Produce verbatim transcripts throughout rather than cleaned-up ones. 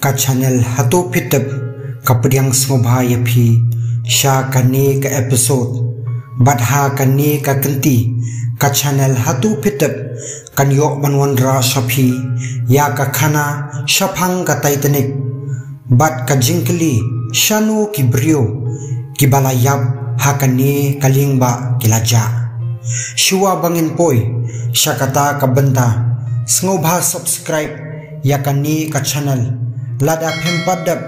Ka channel Hato Phi Tip ka pdiang sngewbha ïa phi sha kane ka episode. Bad ha kane ka kynti ka channel Hato Phi Tip kan ïoh ban wanrah sha phi ïa ka khana shaphang ka Titanic. Bad ka jingkylli, shano ki briew kiba la ïap ha kane ka lieng ba ki la jah. Shuwa ba ngin poi sha kata ka bynta, sngewbha subscribe ïa kane ka channel. Lada phim pat dep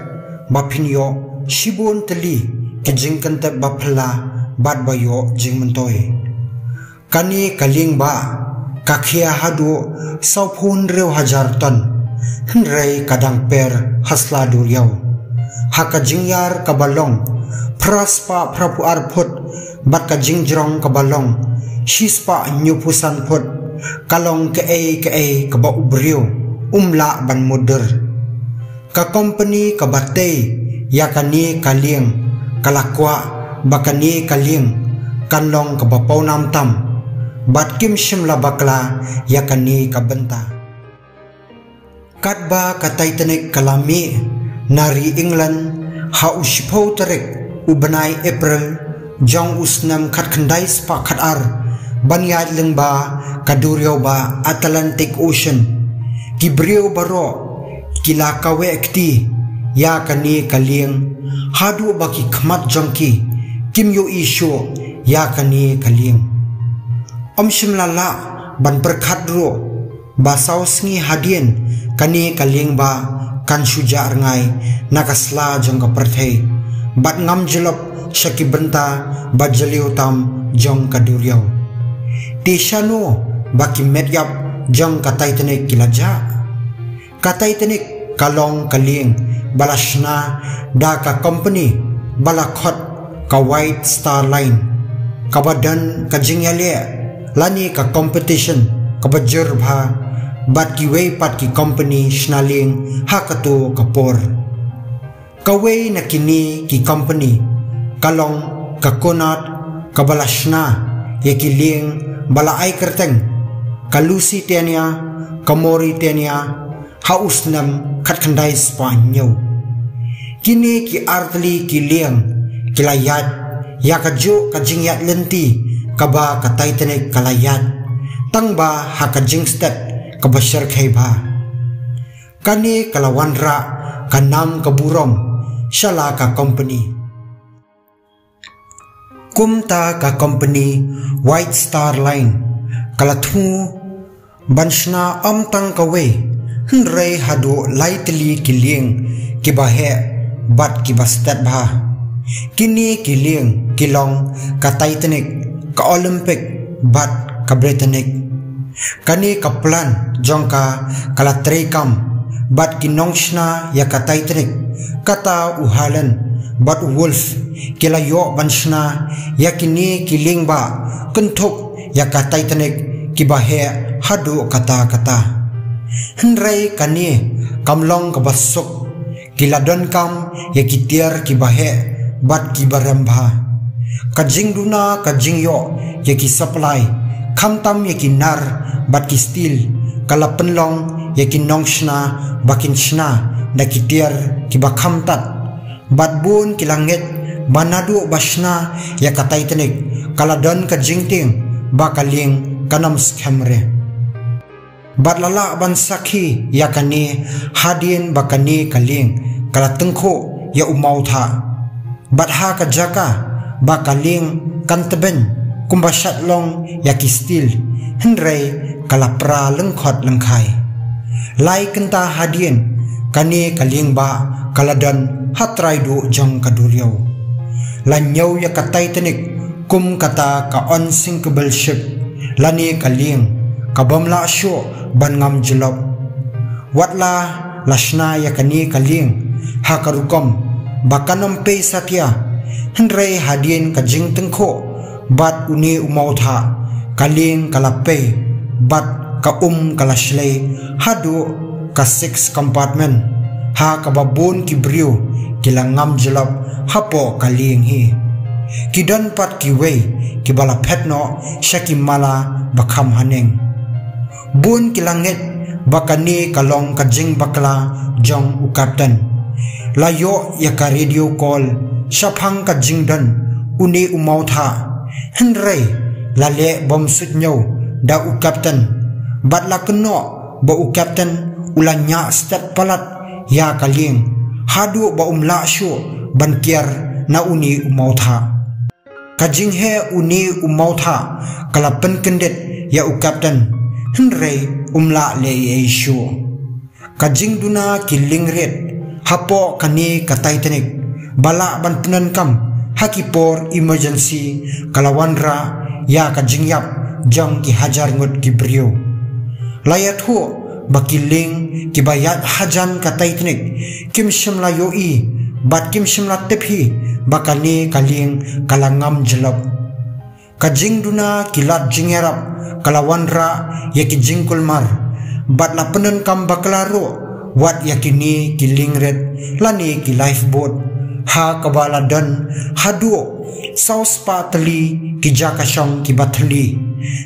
ba phin ïoh shibun tylli ki jingkyntep ba phylla bad ba ïoh jingmyntoi. Kane ka lieng ba ka khia haduh sawphew hynriew hajar ton, hynrei ka dang per ha sla duriaw. Ha ka jingïar kaba long phra spah phra phew ar phut bad ka jingjrong kaba long shi spah hynñiew phew san phut, ka long kaei kaei kaba u briew um lah ban mutdur. Ka kompani kaba tei ïa kane ka lieng ka la kwah ba kane ka lieng kan long kaba pawnam tam, bad kim shym la bakla ïa kane ka bynta. Katba ka Titanic ka la mih na ri England ha u shiphew tarik u bnai April jong u snem khatkhyndai spah khatar, ban ïaid lyngba ka duriaw ba Atlantic Ocean, ki briew baroh ki la kaweh kti ïa kane ka lieng, haduh ba ki khmat jong ki kim ïohi shuh ïa kane ka lieng. Ym shym la lah ban pyrkhat ruh ba saw sngi hadien kane ka lieng ba kan shu jah rngai na ka sla jong ka pyrthei bad ngam jyllop sha ki bynta ba jylliew tam jong ka duriaw. Te shano ba ki met ïap jong ka Titanic ki la jah? Ka Titanic ka long ka lieng ba la shna da ka kompani ba la khot ka White Star Line, kaba don ka jingïaleh lane ka competition kaba jur bha bad kiwei pat ki kompani shna lieng ha kato ka por. Kawei na kine ki kompani ka long ka Cunard, kaba la shna ïa ki lieng ba la ai kyrteng ka Lusitania, ka Mauretania, ha u snem khatkhyndai spah hynñiew. Kine ki artylli ki lieng ki la ïaid ïa kajuh ka jingïaid lynti kaba ka Titanic ka la ïaid, tang ba ha ka jingstet kaba shyrkhei bha. Kane ka la wanrah ka nam ka burom sha la ka kompani. Kumta ka kompani White Star Line ka la thmu ban shna ym tang kawei, hynrei haduh lai tylli ki lieng kiba heh bad kiba stet bha. Kine ki lieng ki long ka Titanic, ka Olympic bad ka Britannic. Kane ka plan jong ka ka la treikam bad ki nongshna ïa ka Titanic, kata u Holland bad u Wolff, ki la ïoh ban shna ïa kine ki lieng ba kynthup ïa ka Titanic kiba heh haduh katta katta. Hynrei kane kam long kaba suk, ki la donkam ïa ki tiar kiba heh bad kiba rem bha. Ka jingduna ka jingïoh ïa ki supply, khamtam ïa ki nar bad ki steel, ka la pynlong ïa ki nongshna ba kin shna da ki tiar kiba kham tad. Bad bun ki la ngeit ba naduh ba shna ïa ka Titanic ka la don ka jingtieng ba ka lieng kan ym skhem re. Bad la lah ban sakhi ïa kane hadien ba kane ka lieng ka la tyngkhuh ïa u mawthah. Bad ha ka jaka ba ka lieng kan tbeiñ kumba shait long ïa ki steel, hynrei ka la pra lyngkhot lyngkhai. Lai kynta hadien kane ka lieng ba ka la don ha trai duh jong ka duriaw. La ñiew ïa ka Titanic kum kata ka unsinkable ship, lane ka lieng ka bym lah shuh ban ngam jyllop. Wat la la shna ïa kane ka lieng ha ka rukom ba kan ym pei satia, hynrei hadien ka jingtyngkhuh bad une u mawthah, ka lieng ka la pei bad ka um ka la shlei haduh ka six compartment, ha kaba bun ki briew ki la ngam jyllop hapoh ka lieng hi. Ki don pat kiwei kiba la phet noh sha ki mala ba kham haneng. Bun ki la ngeit ba kane ka long ka jingbakla jong u Captain. La ïoh ïa ka radio call shaphang ka jingdon une u mawthah, hynrei la leh bym suidñiew da u Captain, bad la kynnoh ba u Captain u la ñiah stet palat ïa ka lieng haduh ba um lah shuh ban kiar na une u mawthah. Ka jingheh une u mawthah ka la pynkyndit ïa u Captain, hynrei um lah leh ei ei shuh. Ka jingduna ki liengrit hapoh kane ka Titanic ba lah ban pyndonkam ha ki por emergency ka la wanrah ïa ka jingïap jong ki hajar ngut ki briew. La ïathuh ba ki lieng kiba ïaid hajan ka Titanic kim shym la ïohi bad kim shym la tip hi ba kane ka lieng ka la ngam jyllop. Ka jingduna ki lad jingïarap ka la wanrah ïa ki jingkulmar, bad la pyndonkam bakla ruh wat ïa kine ki liengrit lane ki lifeboat, ha kaba la don haduh saw spah tylli ki jaka shong kiba thylli.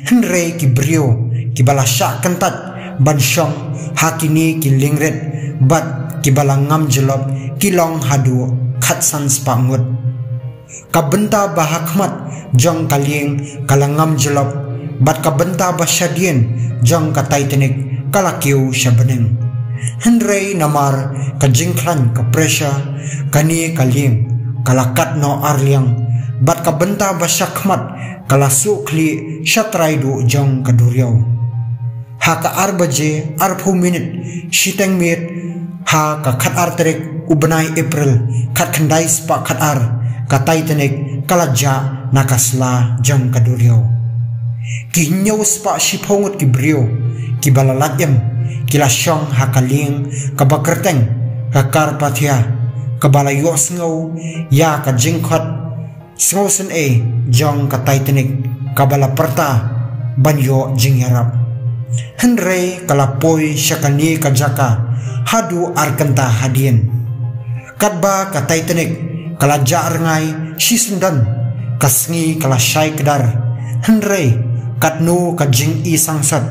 Hynrei ki briew kiba la shah kyntait ban shong ha kine ki liengrit bad kiba la ngam jyllop ki long haduh khatsan spah ngut. Ka bynta ba ha khmat jong ka lieng ka la ngam jyllop, bad ka bynta ba shadien jong ka Titanic ka la kiew sha bneng. Hynrei namar ka jingkhlaiñ ka pressure, kane ka lieng ka la kat noh ar liang, bad ka bynta ba sha khmat ka la suh khlieh sha trai duh jong ka duriaw. Ha ka ar baje arphew minit shiteng miet ha ka khatar tarik u bnai April, khatkhyndai spah khatar, ka Titanic ka la jah na ka sla jong ka duriaw. Ki hynñiew spah shiphew ngut ki briew kiba la lait im ki la shong ha ka lieng kaba kyrteng ka Carpathia, kaba la ïohsngew ïa ka jingkhot sngewsynei jong ka Titanic kaba la pyrta ban ïoh jingïarap. Hynrei ka la poi sha kane ka jaka haduh ar kynta hadien. Katba ka Titanic ka la jah rngai shisyndon, ka sngi ka la shai kdar. Hynrei katno ka jingisangsaw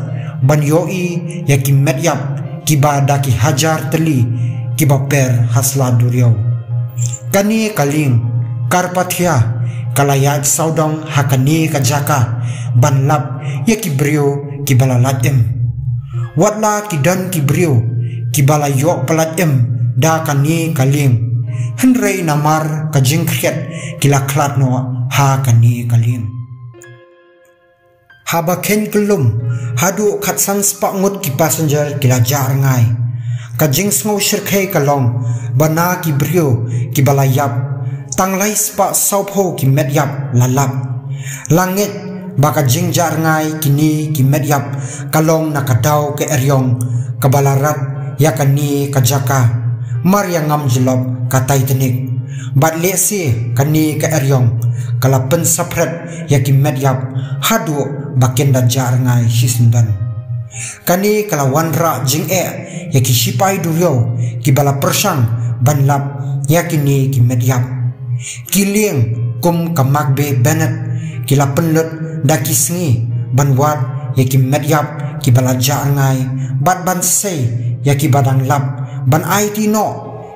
ban ïohi ïa ki met ïap kiba da ki hajar tylli kiba per ha sla duriaw. Kane ka lieng Carpathia ka la ïaid sawdong ha kane ka jaka ban lap ïa ki briew kiba la lait im. Watla ki don ki briew kiba la ïoh pyllait im da kane ka lieng, hynrei namar ka jingkhriat ki la khlad noh ha kane ka lieng. Haba kheiñ kyllum, haduh khatsan spah ngut ki passenger ki la jah rngai. Ka jingsngew shyrkhei ka long ba na ki briew kiba la ïap, tang lai spah sawphew ki met ïap la lap. La ngeit ba ka jingjah rngai kine ki met ïap ka long na ka daw ka eriong kaba la rat ïa kane ka jaka mar ïa ngam jyllop ka Titanic. Bad lehse kane ka eriong ka la pynsaphriang ïa ki met ïap haduh ba kin da jah rngai shisyndon. Kane ka la wanrah jingeh ïa ki shipai duriaw kiba la pyrshang ban lap ïa kine ki met ïap. Ki lieng kum ka Macbeth Bennett ki la pynlut da ki sngi ban wad ïa ki met ïap kiba la jah rngai bad ban sei ïa kiba dang lap ban aiti noh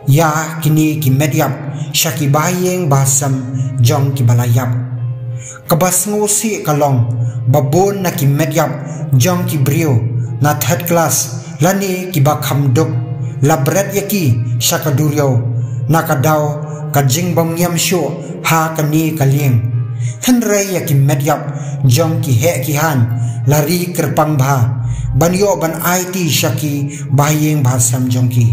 ïa kine ki met ïap sha ki bahaïing bahasem jong kiba la ïap. Kaba sngewsih ka long ba bun na ki met ïap jong ki briew na third class lane kiba kham duk la bret ïa ki sha ka duriaw na ka daw ka jingbym ngiam shuh ha kane ka lieng. Hynrei ïa ki met ïap jong ki heh ki haiñ la ri kyrpang bha ban ïoh ban aiti sha ki bahaïing bahasem jong ki.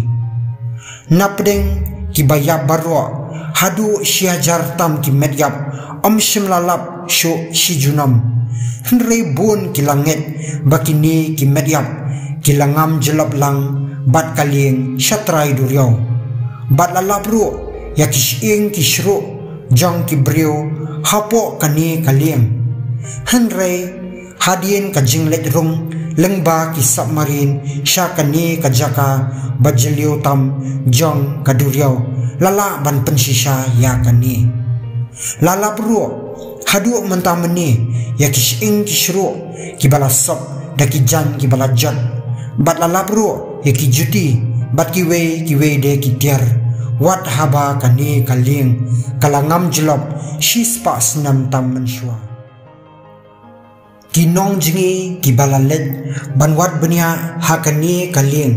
Napdeng kiba ïap baroh, haduh shi hajar tam ki met ïap ym shym la lap shuh shi junom. Hynrei bun ki la ngeit ba kine ki met ïap ki la ngam jyllop lang bad ka lieng sha trai duriaw. Bad la lap ruh ïa ki shyieng ki shruh jong ki briew hapoh kane ka lieng. Hynrei hadien ka jingleit rung lyngba ki submarine sha kane ka jaka ba jylliew tam jong ka duriaw, la lah ban pynshisha ïa kane. La lap ruh haduh mynta mynne ïa ki shyieng ki shruh kiba la sop da ki jaiñ kiba la jot. Bad la lap ruh ïa ki juti bad kiwei kiwei de ki tiar, wat haba kane ka lieng ka la ngam jlop shispah snem tam mynshuwa. Ki nongjngi kiba la leit ban wad bniah ha kane ka lieng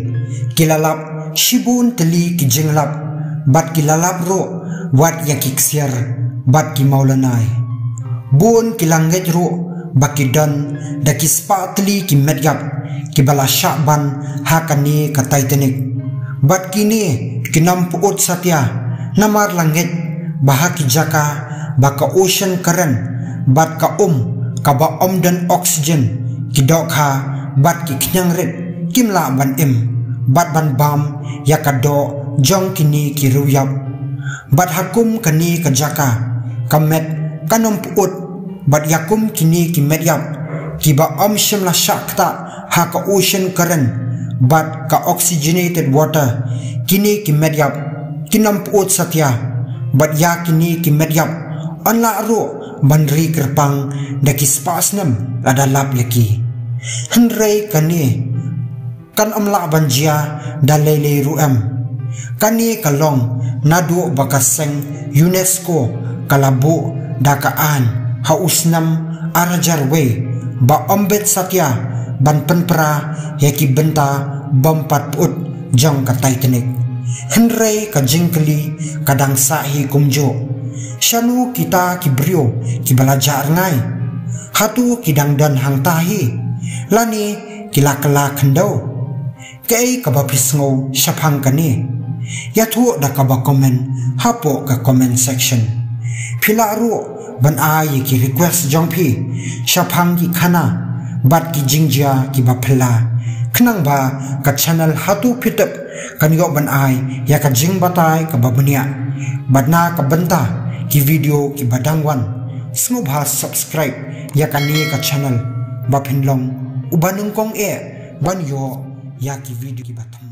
ki la lap shibun tylli ki jinglap, bad ki la lap ruh wat ïa ki ksiar bad ki mawlanai. Bun ki la ngeit ruh ba ki don da ki spah tylli ki metïap kiba la shah ban ha kane ka Titanic. Bad kine kin ym pyut satia, namar la ngeit ba ha ki jaka ba ka ocean current bad ka um kaba ym don oxygen, ki dohkha bad ki khñiang rit kim lah ban im bad ban bam ïa ka doh jong kine ki riewïap. Bad ha kum kane ka jaka ka met kan ym pyut, bad ïa kum kine ki metïap kiba ym shym la shah ktah ha ka ocean current bad ka oxygenated water, kine ki metïap kin ym pyut satia. Bad ïa kine ki metïap yn lah ruh ban ri kyrpang da ki spah snem lada lap ïa ki. Hynrei kane kan ym lah ban jia da lei lei ruh em. Kane ka long naduh ba ka seng UNESCO ka la buh da ka aiñ ha u snem ar hajar wei ba ym bit satia ban pynpra ïa ki bynta bym pat pyut jong ka Titanic. Hynrei ka jingkylli ka dang sah hi kumjuh, shano kita ki briew kiba la jah rngai? Hato ki dang don hangta hi lane ki la kylla khyndew? Kaei kaba phi sngew shaphang kane? Ïathuh da kaba comment hapoh ka comment section. Phi lah ruh ban ai ïa ki request jong phi shaphang ki khana bad ki jingjia kiba phylla, khnang ba ka channel Hato Phi Tip kan ïoh ban ai ïa ka jingbatai kaba bniah. Bad na ka bynta ki video kiba dang wan, sngewbha subscribe ïa kane ka channel ba phin long uba nyngkong eh ban ïoh ïa ki video kiba thymmai.